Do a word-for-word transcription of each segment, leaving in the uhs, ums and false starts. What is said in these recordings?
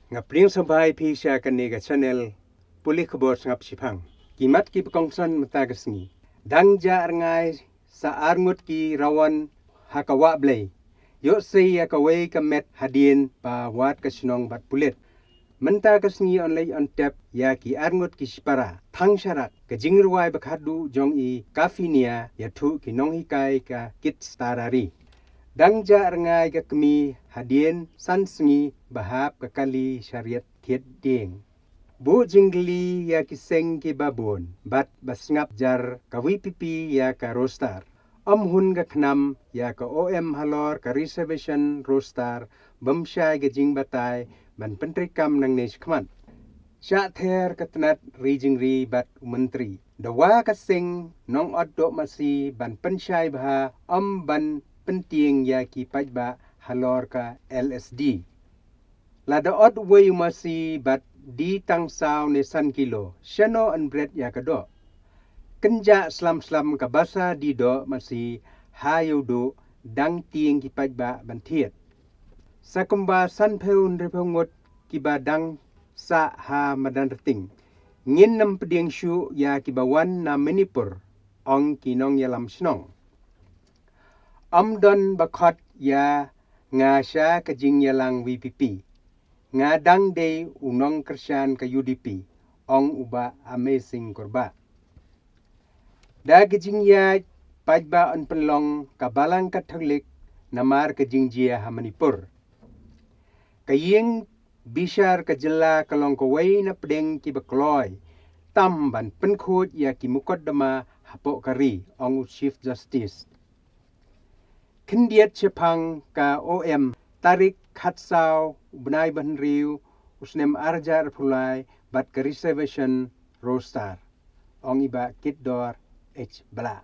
Nga pdiang sngewbha ïa phi sha kane ka channel pule khubor sngap shiphang. Ki mat kiba kongsan mynta ka sngi. Dang jah rngai sa arngut ki rawan ha ka wah Blei. Ïoh sei ïa kawei ka met hadien ba wad ka shnong bad pulit. Mynta ka sngi yn leit yn tep ïa ki arngut ki shipara. Thang sharak ka jingrwai ba khatduh jong i Kafinia ïathuh ki nonghikai ka Kids Tarari. Dang jah rngai ka kmie hadien san sngi ba hap ka kali shariat thied dieng. Buh jingkylli ïa ki seng kiba bun bad ba sngap jar ka VPP ïa ka roster. Ym hun ka khnam ïa ka OM halor ka reservation roster bym shai ka jingbatai ban pyntreikam nangne shakhmat. Shah ther ka tnat ri jingri bad u myntri. Dawa ka seng nong ot doh masi ban pynshai bha ym ban pyntieng ïa ki paidbah halor ka LSD. Lada ot uwei u masi bad die tang saw ne san kilo, shano yn bret ïa ka doh. Kynjah slam slam ka basa die doh masi ha ïew duh dang tieng ki paidbah ban thied. Sa kumba sanphew hynriewphew ngut kiba dang sah ha madan rting. Ngin ym pdiang shuh ïa kiba wan na Manipur, ong ki nongïalam shnong. Ym don ba khot ïa nga sha ka jingïalang VPP. Nga dang dei u nongkyrshan ka UDP, ong u Bah Amazing Kurbah. Da ka jingïaid paidbah yn pynlong ka Balang Katholik namar ka jingjia ha Manipur. Ka ïing bishar ka jylla ka long kawei na pdeng kiba kloi tam ban pynkhuid ïa ki mukotduma hapoh ka ri, ong u Chief Justice. Khyndiat shaphang ka OM tarik khatsaw u bnai ba hynriew u snem arhajar arphew lai bad ka reservation roster, ong i Bah Kitdor H Blah.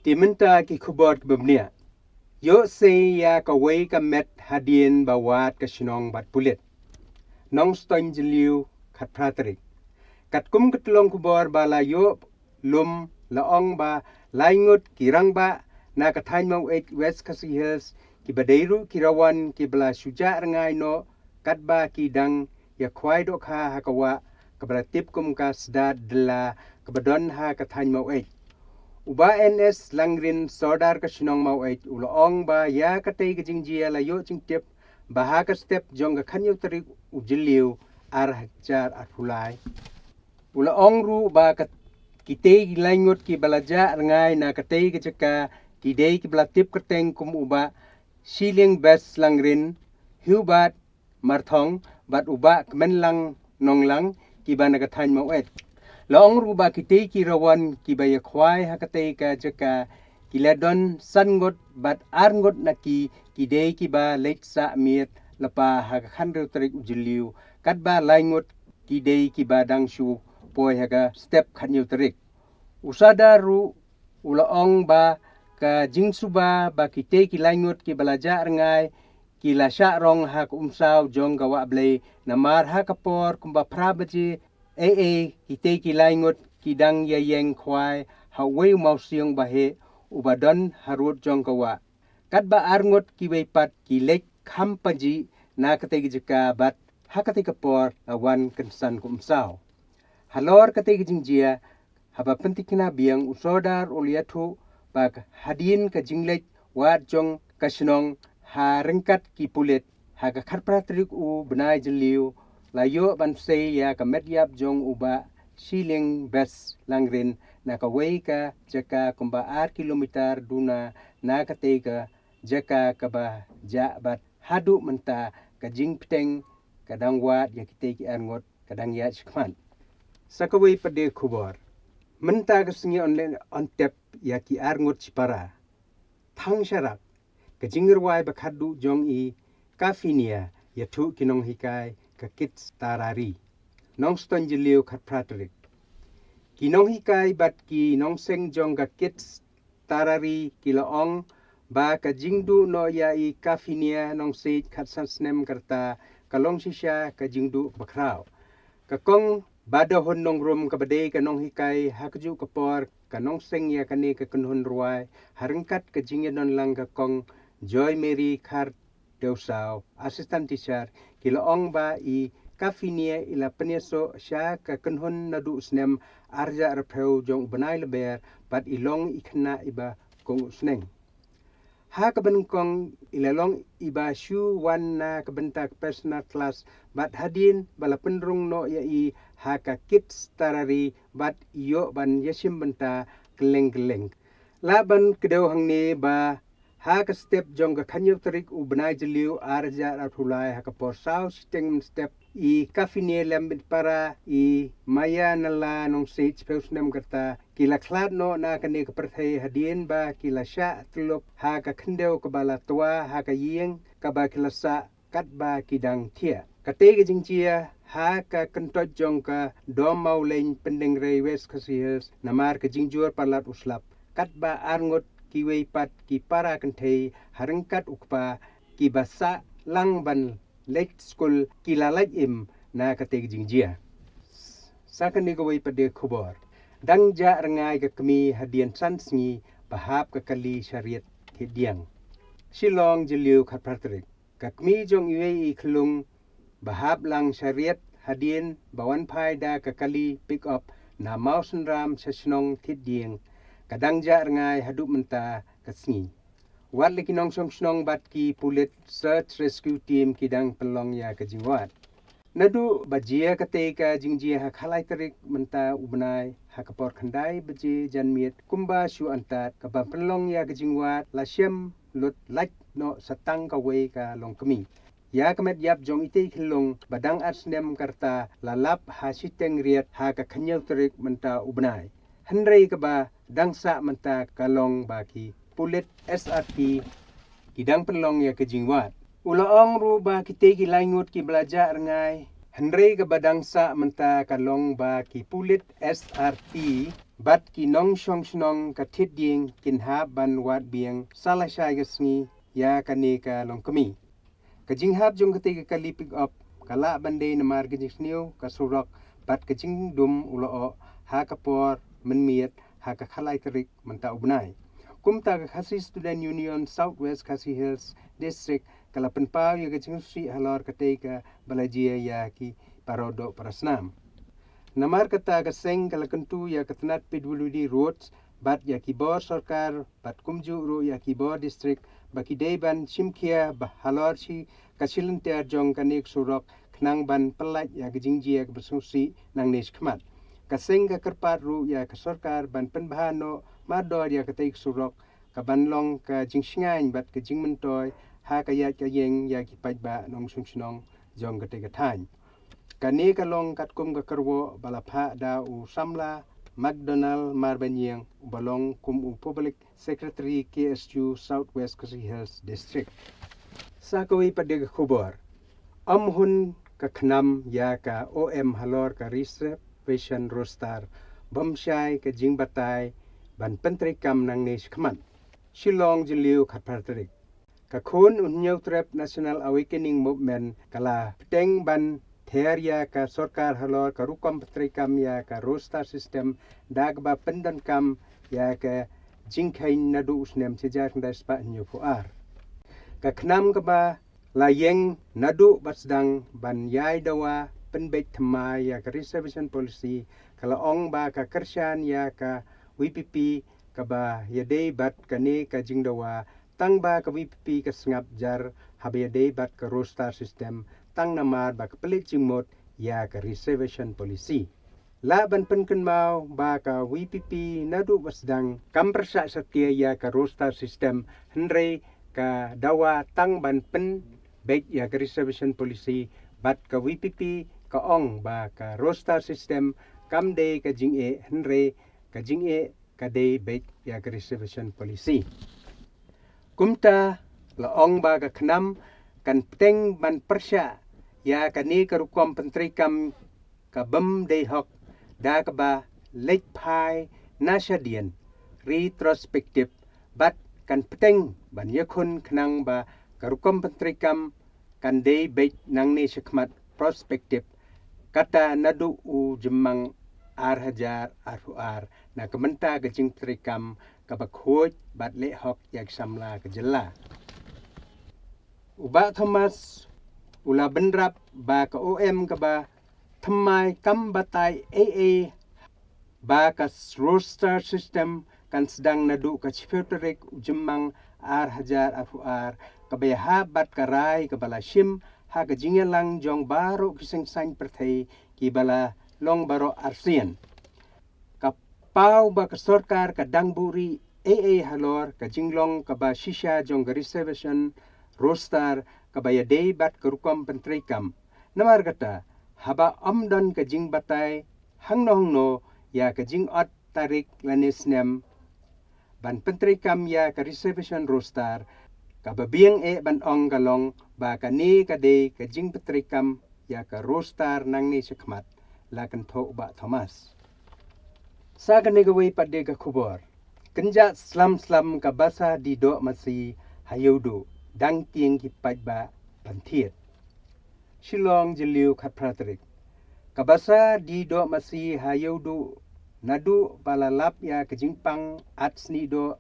Te mynta ki khubor kiba bniah. Ïoh sei ïa kawei ka met hadien ba wad ka shnong bad pulit. Nongstoiñ Jylliew khatphra tarik. Katkum ka tyllong khubor ba la ïoh lum la ong ba lai ngut ki rangbah na ka thaiñ Maweit West Khasi Hills kiba dei ruh ki rawan kiba la shu jah rngai noh katba ki dang ïakhwai dohkha ha ka wah kaba la tip kum ka Sdad Dylla kaba don ha ka thaiñ Maweit. U Bah N S Langrin, Sordar ka shnong Maweit, u la ong ba ïa katei ka jingjia la ïoh jingtip ba ha ka step jong ka khathynñiew tarik u Jylliew arhajar arphew lai. U la ong ruh ba ka, kitei ki lai ngut kiba la jah rngai na katei ka jaka ki dei kiba la tip kyrteng kum u Bah Shiliang Best Langrin, Hubert Marthong bad u Bah Kmenlang Nonglang kiba na ka thaiñ Maweit. La ong ruh ba kitei ki rawan kiba ïakhwai ha katei ka jaka ki la don san ngut bad ar ngut na ki ki dei kiba leit sah miet lypa ha ka khathynriew tarik u Jylliew, katba lai ngut ki dei kiba dang shu poi ha ka step khathynñiew tarik. U Sordar ruh u la ong ba ka jingsuba ba kitei ki lai ngut kiba la jah rngai ki la shah rong ha ka umsaw jong ka wah Blei namar ha ka por kumba phra baje ei ei kitei ki lai ngut ki dang ïaïeng khwai ha uwei u mawsiang ba heh uba don harud jong ka wah. Katba ar ngut kiwei pat ki leit kham pajih na katei ka jaka bad ha katei ka por la wan kynsan ka umsaw. Halor katei ka jingjia haba pyntikna biang u Sordar u la ïathuh ba hadien ka jingleit wad jong ka shnong ha ryngkat ki pulit ha ka khatphra tarik u bnai Jylliew la ïoh ban sei ïa ka met ïap jong u Bah Shiliang Best Langrin na kawei ka jaka kumba ar kilometer duna na katei ka jaka kaba jah bad haduh mynta ka jingpyrshang ka dang wad ïa kitei ki ar ngut ka dang ïaid shakhmat. Sa kawei pat de khubor. Mynta ka sngi yn leit yn tep ïa ki ar ngut shipara. Thang sharak ka jingrwai ba khatduh jong i Kafinia ïathuh ki nonghikai ka Kids Tarari. Nongstoiñ Jylliew khatphra tarik. Ki nonghikai bad ki nongseng jong ka Kids Tarari ki la ong ba ka jingduh noh ïa i Kafinia Nongsiej khatsan snem ka rta ka long shisha ka jingduh kaba khraw. Ka kong Badahun Nongrum kaba dei ka nonghikai ha kajuh ka por ka nongseng ïa kane ka kynhun rwai ha ryngkat ka jingïadon lang ka kong Joy Mary Khar Dewsaw, assistant teacher, ki la ong ba i Kafinia i la pynïasoh sha ka kynhun naduh snem arhajar arphew jong u bnai Lber bad i long i khynnah iba kong u sneng. Ha kaba nyngkong i la long iba shu wan na ka bynta ka personal class bad hadien ba la pynrung noh ïa i ha ka kit starari bad i ïoh ban ïashim bynta kylleng kylleng. Lah ban kdew hangne ba ha ka step jong ka khathynñiew tarik u bnai Jylliew arhajar arphew lai ha ka por saw shiteng mynstep i Kafinia Lembitpara, i Maya Nala Nongsiej, shiphew snem ka rta, ki la khlad noh na kane ka pyrthei hadien ba ki la shah tyllup ha ka khyndew kaba la twa ha ka ïing kaba ki la sah katba ki dang thiah. Katei ka jingjia ha ka kyntoit jong ka Dom Mawlein, Pyndengrei, West Khasi Hills, namar ka jingjur palat u slap. Katba arngut kiwei pat ki para kynthei ha ryngkat u kpa kiba sah lang ban leit skul ki la lait im na katei ka jingjia. Sa kane kawei pat de ka khubor. Dang jah rngai ka kmie hadien san sngi ba hap ka kali sha riat thied dieng. Shillong, Jylliew, khatphra tarik. Ka kmie jong iwei i khyllung ba hap lang sha riat hadien ba wan phai da ka kali pick up na Mawsynram sha shnong thied dieng ka dang jah rngai haduh mynta ka sngi. Wat la ki nongshong shnong bad ki pulit search rescue team ki dang pynlong ïa ka jingwad. Naduh ba jia katei ka jingjia ha ka lai tarik mynta u bnai ha ka por khyndai baje janmiet kumba shu antad kaba pynlong ïa ka jingwad la shem lut lait noh sa tang kawei ka longkmie. Ïa ka met ïap jong itei i khyllung ba dang ar snem ka rta la lap ha shiteng riat ha ka khathynñiew tarik mynta u bnai. Hynrei kaba dang sah mynta ka long ba ki pulit S R P ki dang pynlong ïa ka jingwad. U la ong ruh ba kitei ki lai ngut kiba la jah rngai. Hynrei kaba dang sah mynta ka long ba ki pulit S R P bad ki nongshong shnong ka thied dieng kin hap ban wad biang sa lashai ka sngi ïa kane ka longkmie. Ka jinghap jong katei ka kali pick up ka lah ban dei namar ka jingsniew ka surok bad ka jingdum u lyoh ha ka por mynmiet ha ka khatlai tarik mynta u bnai. Kumta ka Khasi Student Union South West Khasi Hills District ka la pynpaw ïa ka jingsngewsih halor katei kaba la jia ïa ki para doh para snam. Namar kata ka seng ka la kyntu ïa ka tnat P W D Roads bad ïa ki bor sorkar bad kumjuh ruh ïa ki bor district ba ki dei ban shimkhia ba halor shi ka shilynter jong kane ka surok khnang ban pyllait ïa ka jingjia kaba sngewsih nangne shakhmat. Ka seng ka kyrpad ruh ïa ka sorkar ban pynbha noh mardor ïa katei ka surok kaban long ka jingshngaiñ bad ka jingmyntoi ha ka ïaid ka ïeng ïa ki paidbah nongshong shnong jong katei ka thaiñ. Kane ka long katkum ka kyrwoh ba la phah da u samla McDonald Marbaniang uba long kum u Public Secretary K S U South West Khasi Hills District. Sa kawei pat de ka khubor. Ym hun ka KHNAM ïa ka O M halor ka reservation roster bym shai ka jingbatai ban pyntreikam nangne shakhmat. Shillong, Jylliew, khatphra tarik. Ka khun u Hynñiew Trep National Awakening Movement ka la bteng ban ther ïa ka sorkar halor ka rukom pyntreikam ïa ka roster system da kaba pyndonkam ïa ka jingkheiñ naduh u snem shihajar khyndai spah hynñiewphew ar. Ka KHNAM kaba la ïeng naduh ba sdang ban ïai dawa pynbeit thymmai ïa ka reservation policy ka la ong ba ka kyrshan ïa ka V P P kaba ïadei bad kane ka jingdawa tang ba ka V P P ka sngap jar haba ïadei bad ka roster system tang namar ba ka pynleit jingmut ïa ka reservation policy. Lah ban pynkynmaw ba ka V P P naduh ba sdang kam pyrshah satia ïa ka roster system hynrei ka dawa tang ban pynbeit ïa ka reservation policy bad ka V P P ka ong ba ka roster system kam dei ka jingeh hynrei ka jingeh ka dei beit ïa ka reservation policy. Kumta la ong ba ka KHNAM kan bteng ban pyrshah ïa kane ka rukom pyntreikam ka bym dei hok da kaba leit phai na shadien, retrospective, bad kan bteng ban ïakhun khnang ba ka rukom pyntreikam kan dei beit nangne shakhmat, prospective, kata naduh u Jymmang arhajar arphew ar na ka bynta ka jingpyntreikam kaba khuid bad leh hok ïa ki samla ka jylla. U Bah Thomas u la bynrap ba ka O M kaba thymmai kam batai ei ei ba ka roster system kan sdang naduh ka shiphew tarik u Jymmang ar hajar arphew ar, kaba ïahap bad ka rai kaba la shim ha ka jingïalang jong baroh ki seng saiñ pyrthei kiba la long baroh arsien. Ka paw ba ka sorkar ka dang buhrieh ei ei halor ka jinglong kaba shisha jong ka reservation roster kaba ïadei bad ka rukom pyntreikam. Namar kata, haba ym don ka jingbatai hangno hangno ïa ka jingot tarik lane snem ban pyntreikam ïa ka reservation roster, kaba biang eh ban ong ka long ba kane ka dei ka jingpyntreikam ïa ka roster nangne shakhmat, la kynthoh u Bah Thomas. Sa kane kawei pat de ka khubor. Kynjah slem slem ka basa die doh masi ha Ïewduh, dang tieng ki paidbah ban thied. Shillong, Jylliew, khatphra tarik. Ka basa die doh masi ha Ïewduh, naduh ba la lap ïa ka jingpang at snieh doh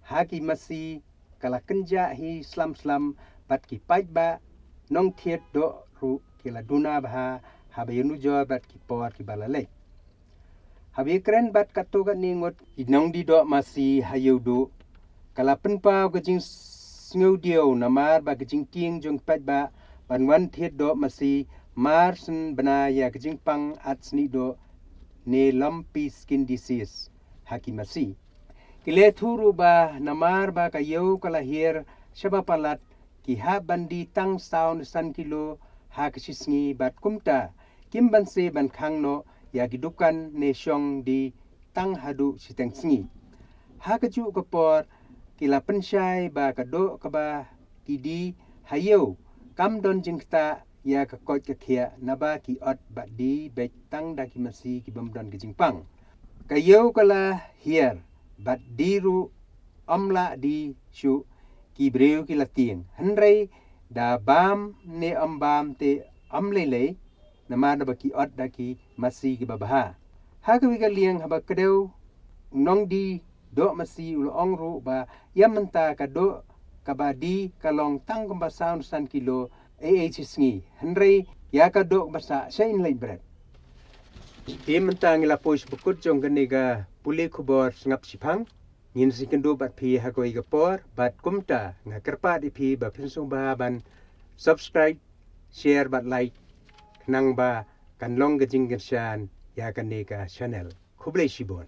ha ki masi, ka la kynjah hi slem slem bad ki paidbah nongthied doh ruh ki la duna bha haba ïanujor bad ki por kiba la leit. Haba ïakren bad katto katne ngut ki nongdie doh masi ha Ïewduh, ka la pynpaw ka jingsngewdiaw namar ba ka jingtieng jong ki paidbah ban wan thied doh masi mar shen bna ïa ka jingpang at snieh doh ne lumpy skin disease ha ki masi. Ki la ïathuh ruh ba namar ba ka ïew ka la hiar shaba palat, ki hap ban die tang saw ne san kilo ha ka shisngi bad kumta kim banse ban khang noh ïa ki dukan ne shong die tang haduh shiteng sngi. Ha kajuh ka por ki la pynshai ba ka doh kaba ki die ha ïew kam don jingktah ïa ka koit ka khiah naba ki ot bad die beit tang da ki masi ki bym don ka jingpang. Ka ïew ka la hiar bad die ruh ym lah die shuh, ki briew ki la tieng. Hynrei da bam ne ym bam te ym lei lei namar da ba ki ot da ki masi kiba bha. Ha kawei ka liang haba kdew u nongdie doh masi u la ong ruh ba ïa mynta ka doh kaba die ka long tang kumba saw ne san kilo ei ei shisngi, hynrei ïa ka doh kaba sah sha ïing leit bret. Te mynta ngi la poi sha ba kut jong kane ka pule khubor sngap shiphang. Ngin sa ïakynduh bad phi ha kawei ka por, bad kumta nga kyrpad ïa phi ba phin sngewbha ban subscribe, share bad like khnang ba kan long ka jingkyrshan ïa kane ka channel. Khublei shibun.